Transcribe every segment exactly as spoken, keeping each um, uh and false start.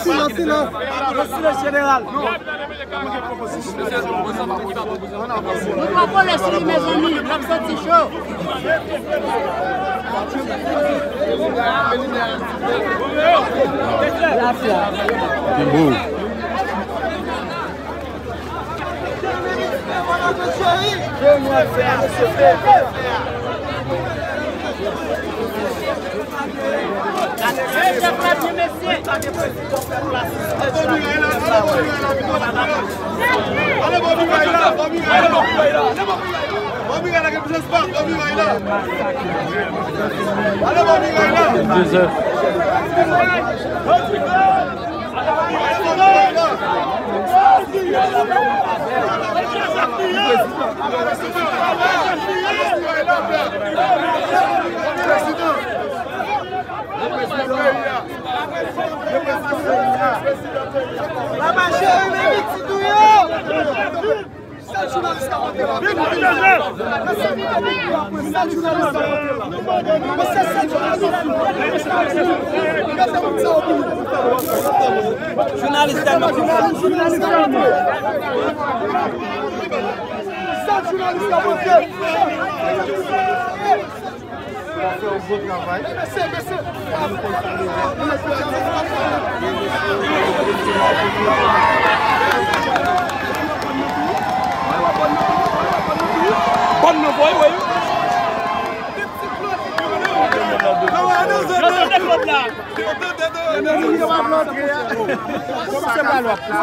Silans, silans. Silans jeneral. Nou pa kole sou li, mezanmi, l ap soti cho. Lafya. Sèl jounalis k ap vote la. Sèl jounalis k ap vote la. Jounalis tèlman. Sèl jounalis k ap vote. Fè yon bon travay. Bòn nan voye, wi. Yo tande Claude la. Kòman se pa lòt la?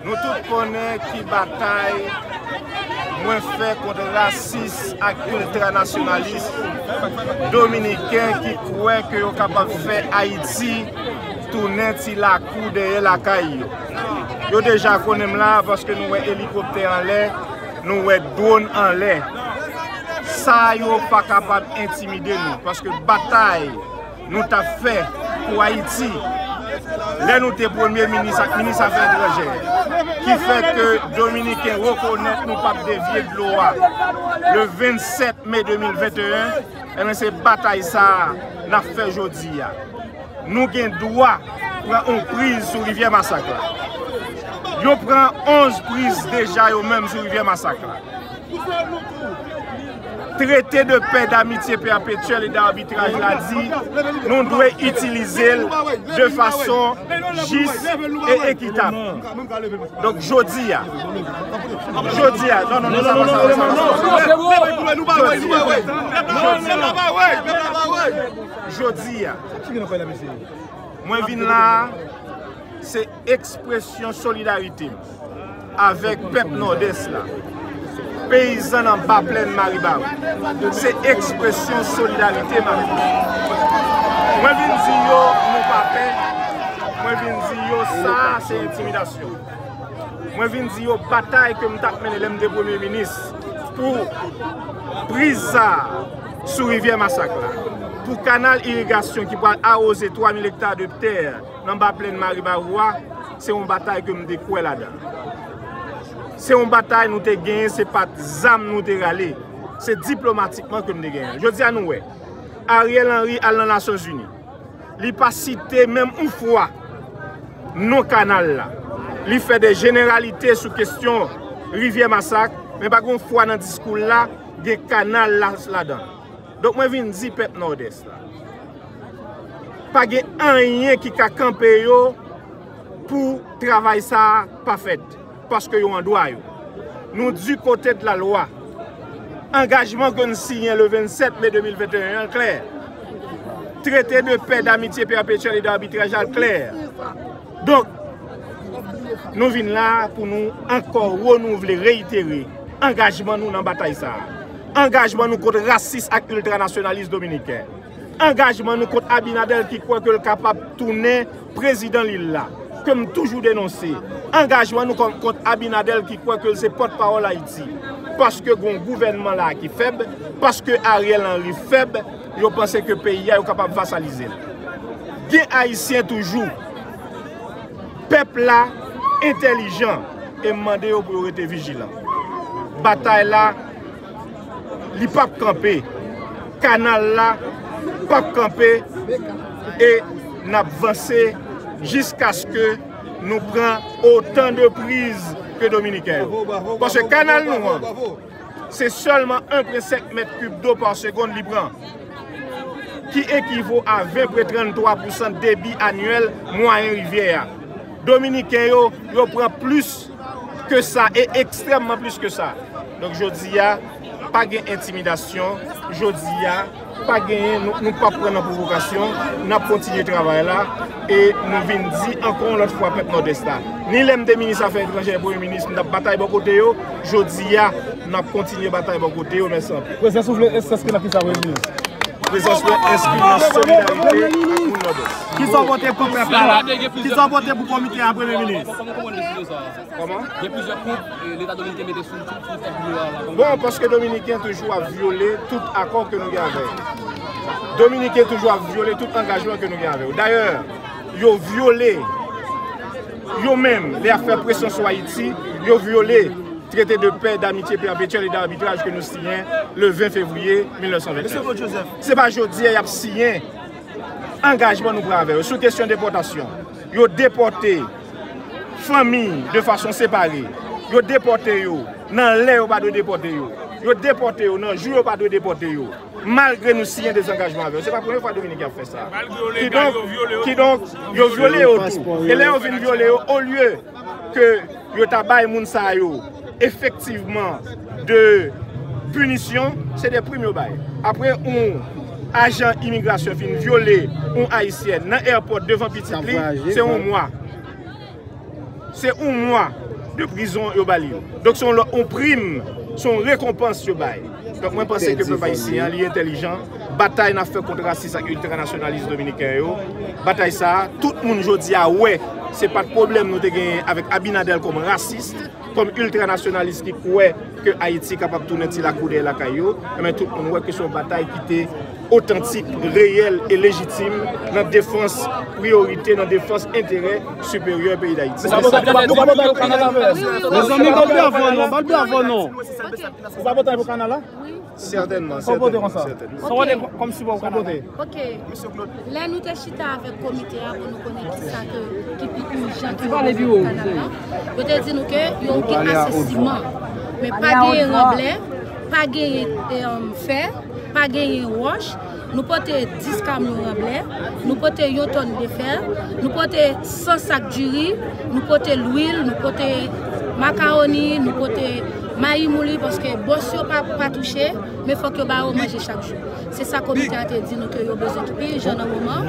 Nou tout konnen ki batay mwen fè kont rasis ak iltranasyonalis dominiken ki kwè ke yo kapab fè Ayiti tounen ti lakou dèyè lakay yo. Yo deja konnen m la paske nou wè elikoptè anlè, nou wè dwòn anlè. Sa yo pa kapab entimide nou paske batay nou t ap fè pou Ayiti lè nou te premye minis ak minis afè etranjè, ki fè ke Dominiken rekonèt nou p ap devye dlo a le vennsèt me de mil venteyen, ebyen, se batay sa a n ap fè jodi a. Nou gen dwa pran yon priz sou Rivyè Masak la. Yo pran onz priz deja yo menm sou Rivyè Masak la. Trete de pè, damitye pèpetyèl e dabitraj la di nou dwe itilize l de fason jis e ekitab. Donk, jodi a, jodi a, non, non, non, sa va, sa va, sa va, sa va. Jodi a, jodi a, jodi a, mwen vin la a, se ekspresyon solidarite m avèk pèp Nòdès la, peyizan nan Ba Plèn Maribawou. Se ekspresyon solidarite m avèk yo. Mwen vin di yo, nou pa pè. Mwen vin di yo, sa a, se entimidasyon. Mwen vin di yo, batay ke m t ap mennen lè m te premye minis pou priz sa a sou Rivyè Masak la, pou kanal irigasyon ki pral awoze twa mil ekta de tè nan Ba Plèn Maribawou a, se yon batay ke m te kwè ladan. Se yon batay nou te genyen, se pa t zam nou te rale, se diplomatikman ke m te genyen. Jodi a, nou wè, Ariel Henry al nan Nasyonzini. Li pa site menm yon fwa non kanal la. Li fè de jeneralite sou kesyon Rivyè Masak, men pa gen yon fwa nan diskou l la gen kanal la ladan. Donk, mwen vin di pèp Nòdès la, pa gen anyen ki ka kanpe yo pou travay sa a pa fèt, paske yo an dwa yo. Nou du côté de la loi. Angajman ke n siyen le vennsèt me de mil venteyen an klè. Trete de pè, damitye pèpetyèl e dabitraj la klè. Donk, nou vin la a pou nou ankò renouvle, reyitere angajman nou nan batay sa a. Angajman nou kont rasis ak iltranasyonalis dominiken. Angajman nou kont Abinader ki kwè ke l kapab tounen prezidan lil la, ke m toujou denonse. Angajman nou kont, kont Abinader ki kwè ke l se pòtpawòl Ayiti. Paske gen yon gouvènman la a ki fèb, paske Ariel Henry fèb, yo panse ke peyi a, yo kapab vasalize l. Gen Ayisyen toujou. Pèp la entèlijan e m mande yo pou yo rete vijilan. Batay la, li p ap kanpe. Kanal la, p ap kanpe e n ap vanse jiskaske nou pran otan de priz ke Dominiken yo. Paske kanal nou an, se sèlman en pwen senk mèt kib dlo pa segonn li pran, ki ekivo a ven pwen tranntwa pousan debi anyèl mwayen rivyè a. Dominiken yo, yo pran plis ke sa, e ekstrèmman plis ke sa. Donk, jodi a, pa gen entimidasyon. Jodi a, pa genyen, nou, nou p ap pran nan pwovokasyon. N ap kontinye travay la. E nou vin di ankò yon lòt fwa pèp Nòdès la. Ni lè m te minis afè etranjè e premye minis, m t ap batay bò kote yo. Jodi a, n ap kontinye batay bò kote yo. Mèsi anpil. Prezans ou vle enskri nan kisa, premye minis? Prezans mwen enskri nan solidarite ak moun Nòdès. Kisa w pote pou pèp la la? Kisa w pote pou komite a, premye minis? Kòman? Gen plizyè kont, eh, Leta Dominiken mete sou, sou, sou tèt biwo a la. Bon, paske Dominiken toujou ap vyole tout akò ke nou gen avè yo. Dominiken toujou ap vyole tout angajman ke nou gen avè yo. Dayè, yo vyole, yo menm, lè y ap fè presyon sou Ayiti, yo vyole Traité de paix, d'amitié perpétuelle et d'arbitrage ke nou siyen le ven fevriye mil nèf san venntnèf. Mesye Claude Joseph. Se pa jodi a y ap siyen angajman nou pran avè yo sou kesyon depòtasyon. Yo depòte fanmi de fason separe. Yo depòte yo nan lè yo pa dwe depòte yo. Yo depòte yo nan jou yo pa dwe depòte yo. Malgre nou siyen dezangajman avè yo. Se pa premye fwa Dominiken ap fè sa. Kidonk, kidonk, yo vyole yo tou. E lè yo vin vyole yo, olye ke yo ta bay moun sa yo efektivman de pinisyon, se de prim yo bay. Apre yon ajan imigrasyon fin vyole yon ayisyèn nan airport devan pitit li, se yon mwa. Se yon mwa de prizon yo ba li. Donk, se yon lòt, yon prim, se yon rekonpans yo bay. Donk, mwen panse ke pèp ayisyen an, li entèlijan. Batay n ap fè kont rasis ak iltranasyonalis dominiken yo, batay sa a, tout moun jodi a wè se pa t pwoblèm nou te genyen avèk Abinader kòm rasis, kòm iltranasyonalis ki kwè ke Ayiti kapab tounen ti lakou dèyè lakay yo, enben, tout moun wè ke se yon batay ki te otantik, reyèl e lejitim nan defans priyorite, nan defans enterè siperyè peyi Dayiti. Mezanmi, bat bravo non, bat bravo non. Ou pa pote pou kanal la? Sètènman, sètènman. Sa w pote kòm sipò pou kanal la? Ok. Lè nou te chita avèk komite a pou nou konnen kisa ke, ki pi ijan ki nou bezwen pou kanal la, yo te di nou ke yo gen ase siman, men pa genyen ranblè, pa genyen, eh, fè, pa genyen wòch. Nou pote dis kamyon ranblè, nou pote yon tòn de fè, nou pote san sak diri, nou pote lwil, nou pote makawoni, nou pote mayi mouli, paske bòs yo pa, pa touche, men fòk yo ba yo manje chak jou. Se sa komite a te di nou ke yo bezwen ki pi ijan nan moman.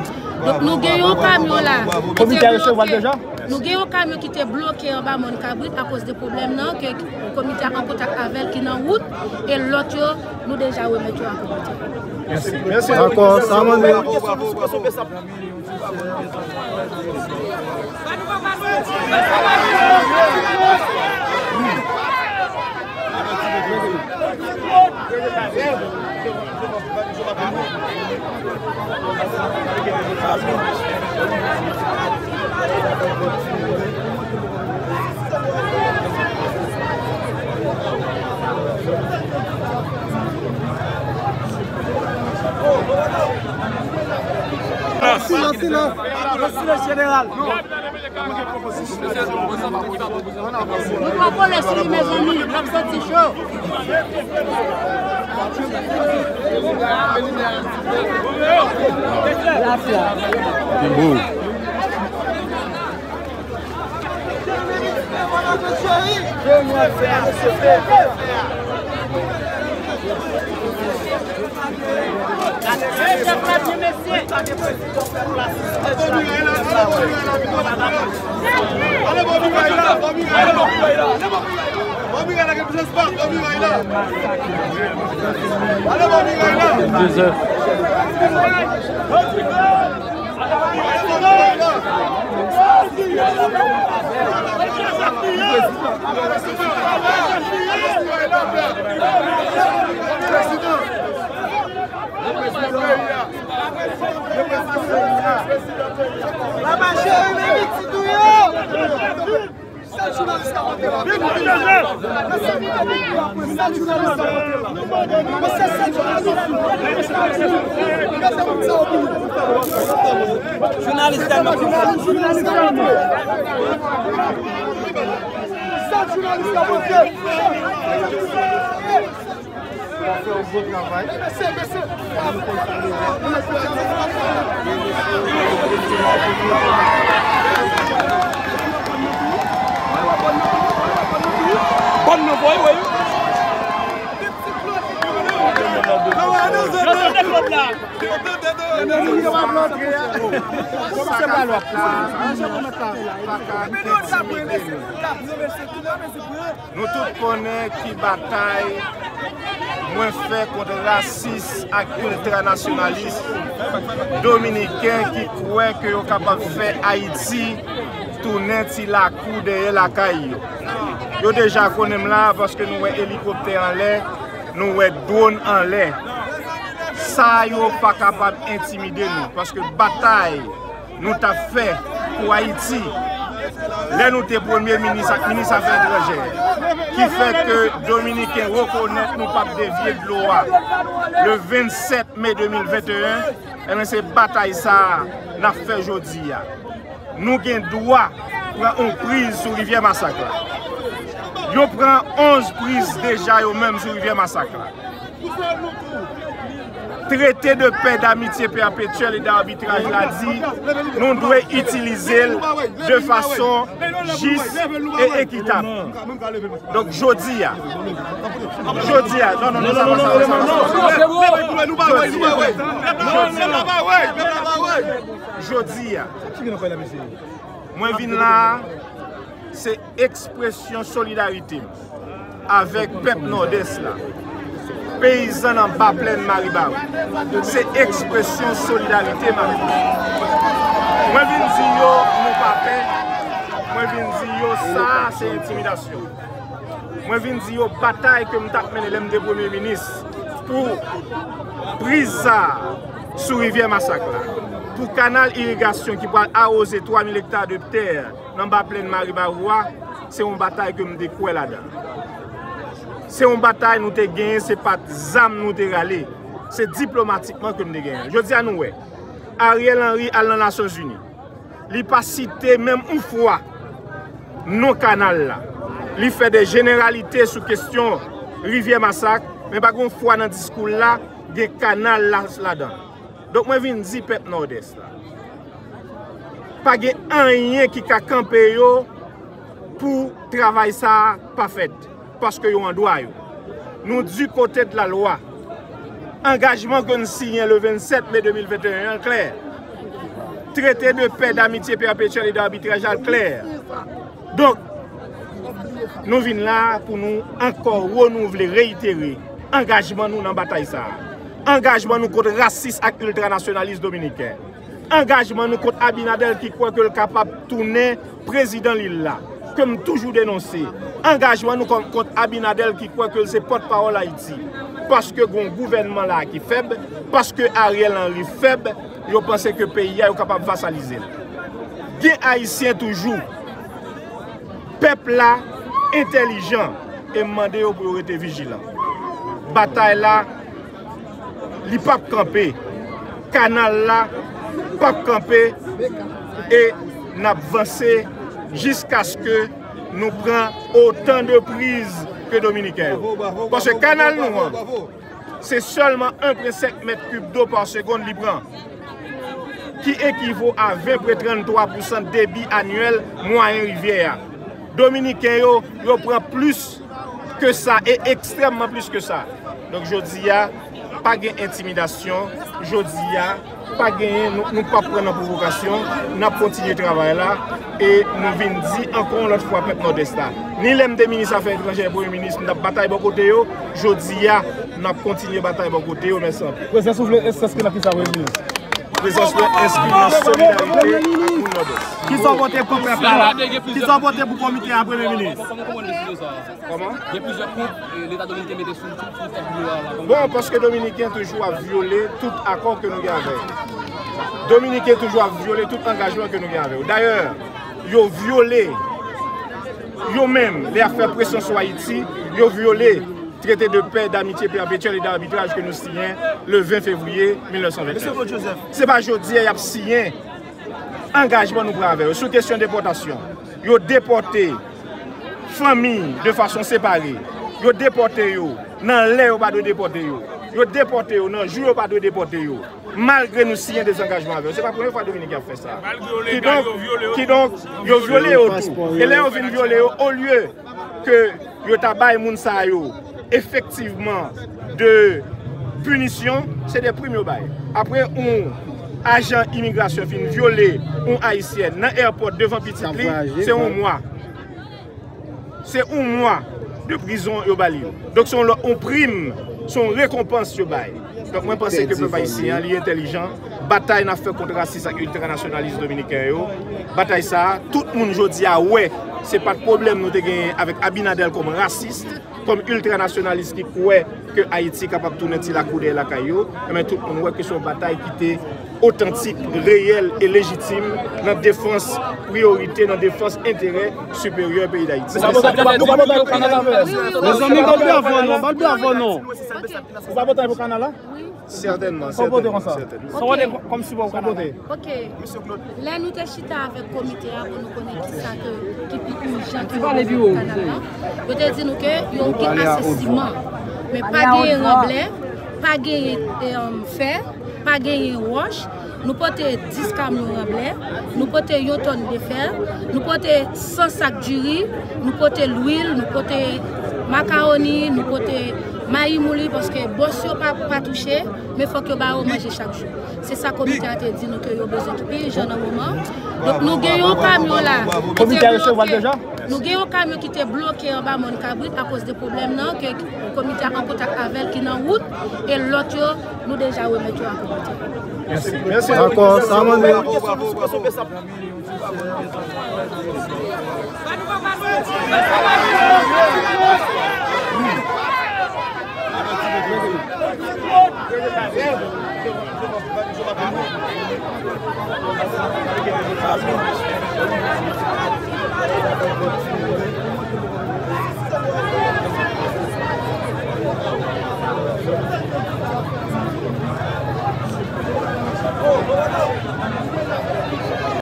Donk, nou gen yon kamyon la ki te bloke. Nou gen yon kamyon ki te bloke anba Mòn Kabrit akoz de pwoblèm nan, ke komite a an kontak avè l ki nan wout, e lòt yo, nou deja remèt yo a komite a. Mèsi. Dakò, sa mande. Silans, silans, silans. Silans, silans jeneral. Nou pa kole sou li, mezanmi, n ap santi cho. Lafya. Ki bon. Ale bò miray la, bò miray la. Bò miray la, gen plis espas, bò miray la. Ale bò miray la. Joseph. Sèl jounalis k ap antre la. Sèl jounalis k ap antre la. Jounalis tèlman kontan. Sèl jounalis k ap antre. Fè yon bon travay. Bòn nan voye, wi. Yo tande Claude la. Kòmanse pa lòt la. Manje pou mèt la. Pa ka entimide nou. Nou tout konnen ki batay mwen fè kont rasis ak iltranasyonalis dominiken ki kwè ke yo kapab fè Ayiti tounen ti lakou dèyè lakay yo. Yo deja konnen m la paske nou wè elikoptè anlè, nou wè dwòn anlè. Sa yo pa kapab entimide nou paske batay nou t ap fè pou Ayiti lè nou te premye minis ak minis afè etranjè, ki fè ke dominiken rekonèt nou p ap devye dlo a le vennsèt me de mil venteyen, ebyen, se batay sa a n ap fè jodi a. Nou gen dwa pran yon priz sou Rivyè Masak la. Yo pran onz priz deja yo menm sou Rivyè Masak la. Traité de paix, d'amitié perpétuelle et d'arbitrage la di nou dwe itilize l de fason jis e ekitab. Donk, jodi a, jodi a, non, non, non, sa va, sa va, sa va, sa va. Jodi a, jodi a, jodi a, mwen vin la, se ekspresyon solidarite m avèk pèp Nòdès la, peyizan nan Baplèn Maribawou. Se ekspresyon solidarite m avèk yo. Mwen vin di yo, nou pa pè. Mwen vin di yo, sa a se entimidasyon. Mwen vin di yo batay ke m t ap mennen lè m te premye minis pou priz sa a sou Rivyè Masak la, pou kanal irigasyon ki pral awoze twa mil ekta de tè nan Baplèn Maribawou a, se yon batay ke m te kwè ladan. Se yon batay nou te genyen, se pa t zam nou te rale, se diplomatikman ke m te genyen. Jodi a nou wè, Ariel Henry al nan Nasyonzini. Li pa site menm yon fwa non kanal la. Li fè de jeneralite sou kesyon Rivyè Masak, men pa gen yon fwa nan diskou l la gen kanal la ladan. Donk, mwen vin di pèp Nòdès la, pa gen anyen ki ka kanpe yo pou travay sa a pa fèt, paske yo an dwa yo. Nou du côté de la loi. Angajman ke n siyen le vennsèt me de mil venteyen an klè. Traité de paix, d'amitié perpétuelle et d'arbitrage la klè. Donk, nou vin la pou nou ankò renouvle, reyitere angajman nou nan batay sa a. Angajman nou kont rasis ak iltranasyonalis dominiken. Angajman nou kont Abinader ki kwè ke l kapab tounen prezidan lil la, ke m toujou denonse. Angajman nou kont, kont Abinader ki kwè ke l se pòtpawòl Ayiti. Paske gon gouvènman la ki fèb, paske Ariel Henry fèb, yo panse ke peyi a yo kapab vasalize l. Gen Ayisyen toujou. Pèp la entèlijan e m mande yo pou yo rete vijilan. Batay la, li p ap kanpe. Kanal la p ap kanpe e n ap vanse jiskaske nou pran otan de priz ke dominiken yo. Paske kanal nou an, se sèlman en pwen senk mèt kib do pa segonn li pran, ki ekivo a ven pwen tranntwa pousan debi anyèl mwayen rivyè a. Dominiken yo, yo pran plis ke sa, e ekstrèmman plis ke sa. Donk, jodi a, pa gen entimidasyon. Jodi a, pa genyen, nou, nou p ap pran nan pwovokasyon. N ap kontinye travay la. E nou vin di ankò yon lòt fwa pèp Nòdès la. Ni lè m te minis afè etranjè, premye minis, m t ap batay bò kote yo. Jodi a, n ap kontinye batay bò kote yo. Mèsi anpil. Prezans ou vle enskri nan kisa, premye minis? Prezans mwen enskri nan solidarite ak moun Nòdès. Kisa w pote pou pèp la? Kisa w pote pou komite a, premye minis? Kòman? Gen plizyè kont, eh, Leta dominiken mete sou, sou, sou tèt biwo a la. Bon, paske dominiken toujou ap vyole tout akò ke nou gen avè yo. Dominiken toujou ap vyole tout angajman ke nou gen avè yo. Dayè, yo vyole, yo menm, lè y ap fè presyon sou Ayiti, yo vyole Traité de paix, d'amitié perpétuelle et d'arbitrage que nous signons le vingt février mille neuf cent vingt-neuf. Se pa jodi a y ap siyen angajman nou pran avè yo sou kesyon depòtasyon. Yo depòte fanmi de fason separe. Yo depòte yo nan lè yo pa dwe depòte yo. Yo depòte yo nan jou yo pa dwe depòte yo. Malgre nou siyen dezangajman avè yo. Se pa premye fwa Dominiken ap fè sa. Kidonk, kidonk, yo vyole yo tou. E lè yo vin vyole yo, olye ke yo ta bay moun sa yo efektivman de pinisyon, se de prim yo bay. Apre yon ajan imigrasyon fin vyole yon ayisyèn nan airport devan pitit li, se yon mwa. Se yon mwa de prizon yo ba li. Donk se yon lòt, yon prim, se yon rekonpans yo bay. Donk mwen panse ke pèp ayisyen an, li entèlijan. Batay n ap fè kont rasis ak iltranasyonalis dominiken yo, batay sa a, tout moun jodi a wè se pa t pwoblèm nou te genyen avèk Abinader kòm rasis, kòm iltranasyonalis ki kwè ke Ayiti kapab tounen ti lakou dèyè lakay yo, enben tout moun wè ke se yon batay ki te otantik, reyèl e lejitim nan defans priyorite, nan defans enterè siperyè peyi Dayiti. Mezanmi, bat bravo non, bat bravo non. Ou pa vote pou kanal la? Sètènman, sètènman, sètènman. Sa w te kòm sipò pou kanal la? Ok. Lè nou te chita avèk komite a pou nou konnen kisa ke, ki pi ijan ki yo bezwen pou kanal la, yo te di nou ke yo gen ase siman, men pa genyen ranblè, pa genyen, eh, fè, pa genyen wòch. Nou pote dis kamyon ranblè, nou pote yon tòn de fè, nou pote san sak diri, nou pote lwil, nou pote makawoni, nou pote mayi mouli, paske bòs yo pa, pa touche, men fòk yo ba yo manje chak jou. Se sa komite a te di nou ke yo bezwen ki pi ijan nan moman. Donk nou gen yon kamyon la ki te bloke. Nou gen yon kamyon ki te bloke anba Mòn Kabrit akoz de pwoblèm nan ke komite a an kontak avè l ki nan wout, e lòt yo, nou deja remèt yo a komite a. Dakò, sa mande.